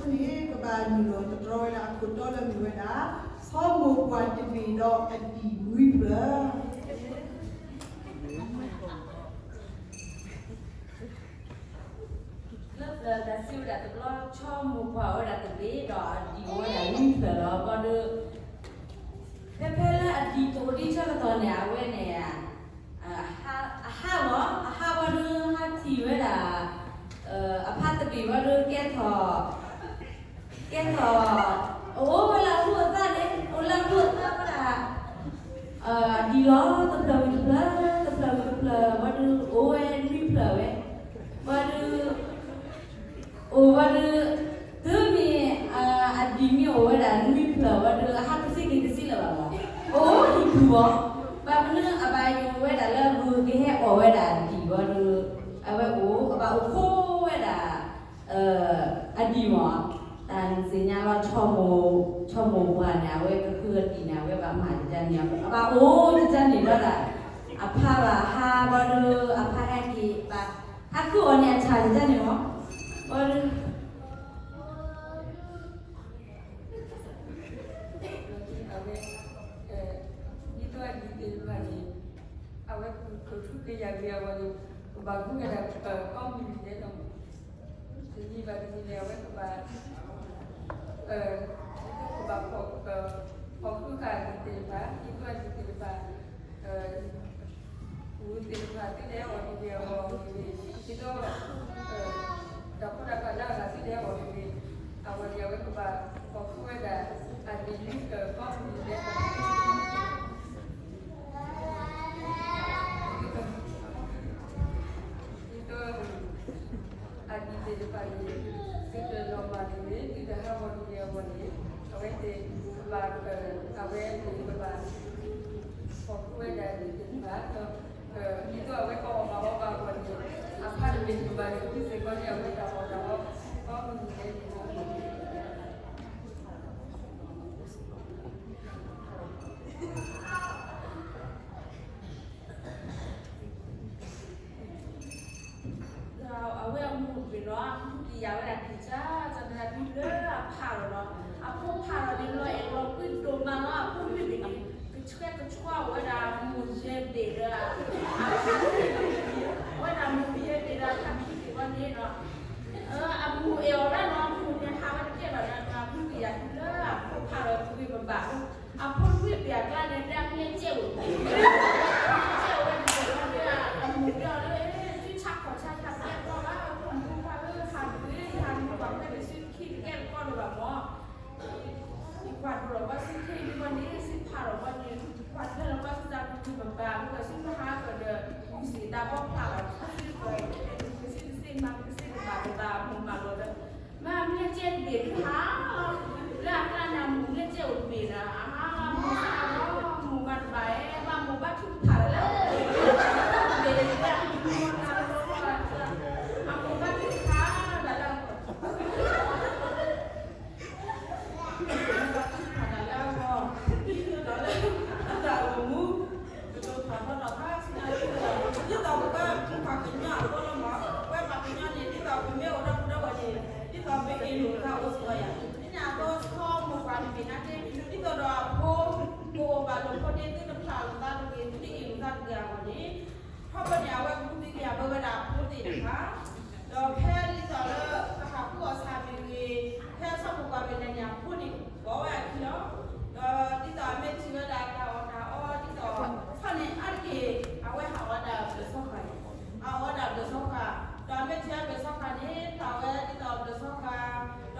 န့ၣ် ကဘၣ်နုာ်လီၤသတြီဝဲဒၣ်အခိၣ်တီလၢမ့ၢ်ဝဲဒၣ် ဆီမိၢ်ပှၢ်တဘ့ၣ်ဒီးအဒံၣ်နွံဖျၢၣ်. လၢပျၢၤတၢ်စံးဝဲဒၣ်တဘျီ ဆီမိၢ်ပှၢ်အိၣ်ဝဲဒၣ်တဘ့ၣ်ဒီးအဒံၣ်အိၣ်ဝဲဒၣ်နွံဖျၢၣ်လီၤ. ဘၣ်ဒီး ဖဲဖဲလၢအဒံၣ်တအိၣ်ဒံးဆၢကတီၢ်န့ၣ် အဝဲန့ၣ် အဟးလီၤ အဟးဘၣ်ဒီး ဟးထံၣ်ဝဲဒၣ် အဖါတဘ့ၣ်ဘၣ်ဒီး ကဲထီၣ် ကဲထီၣ် အအိၣ်ဝဲလၢအဖိအသၣ်န့ၣ် အိၣ်လၢအဖိအသၣ်ဝဲဒၣ် ဒံၣ်လီၤ တဖျၢၣ်ဝံၤတဖျၢၣ် တဖျၢၣ်ဝံၤတဖျၢၣ် ဘၣ်ဒီး အိၣ်ဝဲနွံဖျၢၣ်ဝဲ ဘၣ်ဒီး အိၣ်ဘၣ်ဒီး တုၤမ့ၢ် အဒံၣ်မ့ၢ်အိၣ်ဝဲဒၣ်နွံဖျၢၣ်ဘၣ်ဒီး အဟးတသ့က့ၤတသ့လၢၤဘၣ်မး အိၣ်ဟံၣ်ပူၤဘၣ်. ဘၣ်မနုၤအဘၣ်ယိၣ်ဝဲဒၣ်လၢ ဂုၤကဟဲအီၣ်ဝဲဒၣ်အဒံၣ်ဘၣ်ဒီး အဝဲအိၣ် အဘၣ်အိၣ်ခိးဝဲဒၣ် အဒံၣ်မး တၢ်သ့ၣ်ညါလီၤ ဆီမိၢ်ပှၢ်န့ၣ် အဝဲကဃုအဒံၣ်န့ၣ် အဝဲဘၣ်မၤယကန့ၣ် အဘၣ်အိၣ်ယကန့ၣ်ဘၣ်ဒၣ် အဖါဘၣ်ဟးဘၣ်ဒီး အဖါဟဲက့ၤဘၣ် ဟးဃုအီၤန့ၣ်အဆၣ်ယကန့ၣ်မး ဘၣ်ဒီး အဝဲ ဒ်သိးအဒံၣ်သ့ၣ်တဖၣ်န့ၣ် အဝဲကထုးက့ၤယၤဂ့ၤအဂီၢ်န့ၣ် ကဘၣ်ဃုဝဲဒၣ် ကိးမုၢ်နံၤဒဲးလီၤ. တနံၤဘၣ်တနံၤန့ၣ် အဝဲကဘၣ် ဒ်သိးကဘၣ် ဖီၣ်ဃုဃာ်အဒံၣ်သ့ၣ်တဖၣ် ဒ်သိးအဒံၣ်သ့ၣ်တဖၣ် ဂုၤသ့ၣ်တဖၣ် သုတဟဲအီၣ်တဂ့ၤအဂီၢ်န့ၣ် ဒ်သိး တၢ်ဖိတၢ်ဃၢ်လၢအဂၤသုတဟဲအီၣ်တဂ့ၤ အဝဲန့ၣ် အဝဲကဘၣ်ဖီၣ်ဃုဝဲဒၣ် အဒံၣ်နွံဖျၢၣ် ကိးမုၢ်နံၤဒဲးလီၤ. ဒ်သိး အဒံၣ်သ့ၣ်တဖၣ်န့ၣ် သုတလီၤမၢ်တဂ့ၤ သုတဟးဂီၤတဂ့ၤအဂီၢ်န့ၣ် အဝဲသ့ၣ်ကဘၣ် အဝဲသ့ၣ်ကဘၣ် ဖီၣ်ဃုဝဲဒၣ်အဒံၣ်သ့ၣ်တဖၣ် ဒ်သိးအဝဲကအီၣ်ဘၣ်အီဘၣ်အဂီၢ်န့ၣ် အဖါတဘ့ၣ်ကဘၣ်န့ၣ် သုစ့ၢ်ကီးန့ၣ် အဝဲတၢ်အီၣ်တၢ်အီ ကိးမုၢ်နံၤဒဲးန့ၣ် ဒီးအဝဲအမိၢ်တဘ့ၣ်ဒီး အဖုကံယၤဝဲဒၣ်ကံၢ်ဆါ ကၢ်နၢ်ဒုလၢအဖးလီၤဒီး အဖိဖးလီၤန့ၣ် လီၤအဲၣ်လီၤကွံဒိၣ်မးလီၤ အဖိမုၣ်ဘ့ၣ်န့ၣ် ကဆှဲကဆှီအဝဲဒၣ်မိၢ်ယဲၢ်ဘ့ၣ်ဒီး အဝဲဒၣ်မိၢ်ယဲၢ်ဘ့ၣ်ဒီး အခါခံဘ့ၣ်ဝဲန့ၣ်ဒီး အမိၢ်အဲၣ်အီၤဒၣ်နီၤ အမိၢ်န့ၣ်ဟးဝဲတကဲဘၣ်ဒီး အဖုကံယၤဒုလၢအဖိဖးလီၤပှ့ၤပဘၣ် အဖိမုၣ်ဘ့ၣ်အကျါန့ၣ် လၢအမ့ၢ်ကဲအိၣ် ကဲအိၣ်ဝဲတဘ့ၣ်လီၤဒီး အမိၢ်တဲအီၤလၢ သုဆါခီၣ်ဆါယၤတကဲဘၣ် ဖိမုၣ်ဖိခွါဧၢ ဟးဒုး ယၤမ့ၢ်ပှၤဖဲန့ၣ်သုခံတကဲတကီလၢၤဘၣ်မး ယကွၢ်ဒိၣ်လီၤဘၣ်သုခဲအံၤန့ၣ် သုဖးလီၤဘၣ်န့ၣ် ကွၢ်ထွဲလီၤဘၣ်သုသးပှ့ၤပဘၣ် မ့ၢ်သုဟးကဒီး မုၢ်ဆ့ၣ်တၢ်ဘီဖးလီၤ သုက သုကစ့တစ့ မၤကစ့တဘၣ်တဘၣ် မိၢ်မၤလီၤဒီး မ့ၢ်အမ့ၢ်ကဲတဘ့ၣ်ဒုဟးလီၤ လၢအကျါန့ၣ် အမိၢ်မ့ၢ်ကဲအိၣ်တဘ့ၣ်ဒီး အဟးလီၤမိၢ်စ့ၢ်ကီး မိၢ်မၤတဘၣ်အဲၣ် ဘၣ်မိၢ်ဘၣ်ထုကဖၣ်လၢ တဘ့ၣ်ဒု အမိၢ်ဘၣ်ထုကဖၣ်လၢ ဘၣ်ထုကဖၣ်တၢ်လၢအဂီၢ် ဒ်သိးဒီးလၢ အတၢ်အိၣ်မူ ကဒိၣ်ထီၣ်ထီထီၣ်ခါဆူညါ ဒ်သိးပကမၤပှၤကညီအသိးလီၤမး ပဝဲပှၤကညီန့ၣ် ဒ်သိးပမ့ၢ်အိၣ်ဒီပုၢ်ဒီဝဲၢ်န့ၣ် ဒ်သိးပအ့ၣ်လိာ်သးအိၣ်စ့ၢ်ကီးယၤ ဒ်န့ၣ်အသိး ဆီမိၢ်ပှၢ်တဘ့ၣ်နာ်က့ ဒ်သိးဒီးအဖိ ကအိၣ်ဘၣ်လိာ်ဖိန့ၣ် သုတဖျါလိာ်သးတဂ့ၤ သုတအ့ၣ်လိာ်သးတဂ့ၤအဂီၢ်န့ၣ် ထီဘိန့ၣ် အဝဲကဃုသ့က့ၤယၤဘၣ်ဝဲဒၣ်အဖိသ့ၣ်တဖၣ် ဒီးဖဲဒ်သိးလၢ ကဟးဃုအီၣ်ဆၣ်မ့ၢ်ဂ့ၤ ဖဲဆီမိၢ်ပှၢ်မ့ၢ်လဲၤန့ၣ် အဖိန့ၣ် ကိးဝဲအခံလီၤ. ဒီးဒ်သိးအမ့ၢ်ထံၣ်ဝဲဒၣ်တၢ်အီၣ်တၢ်အီ ဒ်သိး ဆီန့ၣ်အါတက့ၢ် အဝဲဟးအီၣ်ဝဲဒၣ်ဘျၢၣ်ဆီဃာ်န့ၣ် အအီၣ်ဝဲဒၣ်ဘျၢၣ်ဆီဃာ် ဒီးအမ့ၢ်ထံၣ်ဝဲဘျၢၣ်ဆီဃာ်န့ၣ် ဖျါဝဲဒ်သိးဘျၢၣ်ဆီဃာ် ဒီး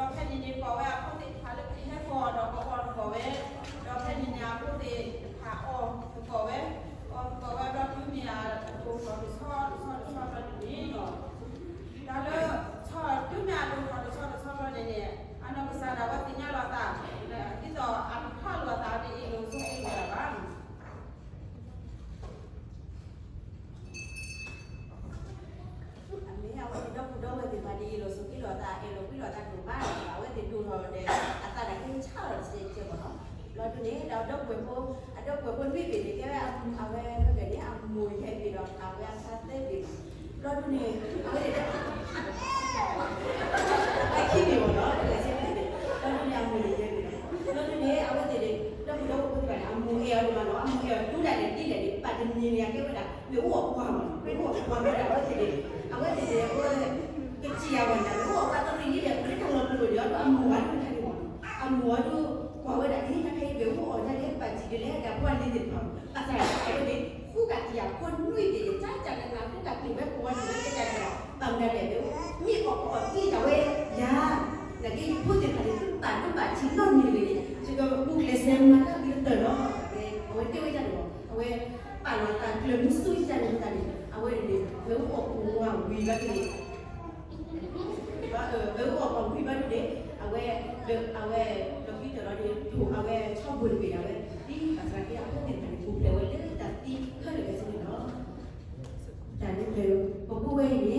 ဖဲန့ၣ်န့ၣ် ကိးဝဲအဖိသ့ၣ်တဖၣ်လၢကဟဲကီၢ်ဒီးကအီၣ်တကီၢ်ဝဲ ဒီးဖဲန့ၣ်န့ၣ် အဖိသ့ၣ်တဖၣ်အီၣ်တကီၢ်ဝဲ အီၣ်တကီၢ်ဝဲ ဒီးတုၤမ့ၢ်အဒိၣ်ထီၣ်တဆီတဆီတဆီဘျီန့ၣ်လီၤ တၢ်လၢ ဆီ တုၤမ့ၢ်အဒိၣ်ထီၣ်တဆီတဆီဘျီန့ၣ်န့ၣ် အနီၢ်ကစၢ်ဒၣ်ဝဲသ့ၣ်ညါလီၤသး ဒ်သိးအတဖျါလိာ်အသးတအ့ၣ်လိာ်ဆိးက့လိာ်သးဘၣ် အမ့ၢ်အဝဲသ့ၣ်ဒီပုၢ်ဒီဝဲၢ်သ့ၣ်တဖၣ်န့ၣ် အ့ၣ်လိာ်ဆိးက့လိာ်အသး အ့ၣ်လိာ်ကွံလိာ်အသးဒိၣ်မး အဝဲသ့ၣ်ဒိၣ်ထီၣ်ဒီး အသးတၢ်ကဟဲဆါလီၤတစဲးကဲမ့ၢ်နီၤ ဘျီဒုန့ၣ် ဒီးဒီပုၢ်ဝဲၢ်ဖိ အဒီပုၢ်ဝဲၢ်ဖိနွံဘ့ၣ်န့ၣ် ကဲဝဲအဝဲဖဲဖဲန့ၣ် အမိၢ်ယဲၢ်ဘ့ၣ်ဒီး အဝဲအဖါသၢဘ့ၣ် ဘျီဒုန့ၣ် အဝဲသ့ၣ် အခံဘ့ၣ်မ့ၢ်နီၤ တဂၤစ့ၢ် အမံၤန့ၣ် အကဲဝဲဒၣ် မ့ၣ်အူအီၣ်ပှၢ်မး, မ့ၣ်အူအီၣ်ပှၢ်ဝဲဒၣ် အဝဲသ့ၣ်န့ၣ်, အဝဲသ့ၣ်န့ၣ် အဝဲ ကစံးယၤဝဲဒၣ် မ့ၣ်အူအီၣ်ပှၢ်တရံးန့ၣ်ဒီး ပတၢ်လီၤပလိာ်ဒီး အမိၢ်ဝဲဒၣ်တခါန့ၣ်မး, အမိၢ်ဝဲဒၣ် ကွၢ်ဝဲဒၣ် အ့ တၢ်ခဲအံၤ မ့ၣ်အူအီၣ်ဒ်လဲၣ် ပာ်စံၣ်ဒ်လဲၣ် ဒီးပှၤလံၤသ့ၣ်တဖၣ်, ဘၣ်ဆၣ်အဝဲန့ၣ် ဃုကးတံၢ်ယၤဖိနွံသ့ၣ် ကကနးနး ဃုကးတံၢ်ဝဲကိးဝဲဒၣ်ဝဲ ကကနးနး ဘၣ်မနုၤလဲၣ် မ့ၣ်အူအီၣ်ပှၢ်အီၣ်သံဒၣ်ဝဲယၤ, နာ်က့ယဖိသ့ၣ်တဖၣ်န့ၣ် သုပာ်ဒိၣ်ပာ်ထံနီတမံၤတဂ့ၤန့ၣ် ယကပူၤဖျဲးစဲးမၤတၢ်ဂ့ၤကတၢၢ်လီၤ. အဝဲတဲဝဲဒ်န့ၣ်လီၤ. အဝဲပာ်လီၤတၢ်ကျၢၤမုဆူယၤန့ၣ်မတၤန့ၣ် အဝဲန့ၣ် မ့ၣ်အူအီၣ်ပှၢ်ဝံၤဘျီဒ်န့ၣ် မ့ၣ်အူအီၣ်ပှၢ်ဝံၤဘျီဒ်န့ၣ် အဝဲ အဝဲ ဒီးကံၢ်တၢၢ်လီၤန့ၣ် ထိၣ်အဝဲဆီဘိၣ်တဘ့ၣ်ဒၣ်ဝဲ ဒ်ဘၣ်ဆၣ်က့ အဖိသ့ၣ်တဖၣ်န့ၣ် ပူၤဖျဲးဝဲလၢတၢ်သံခဲလၢာ်ခဲဆ့န့ၣ်လီၤ. တၢ်န့ၣ် ပပူၤဝဲအံၤ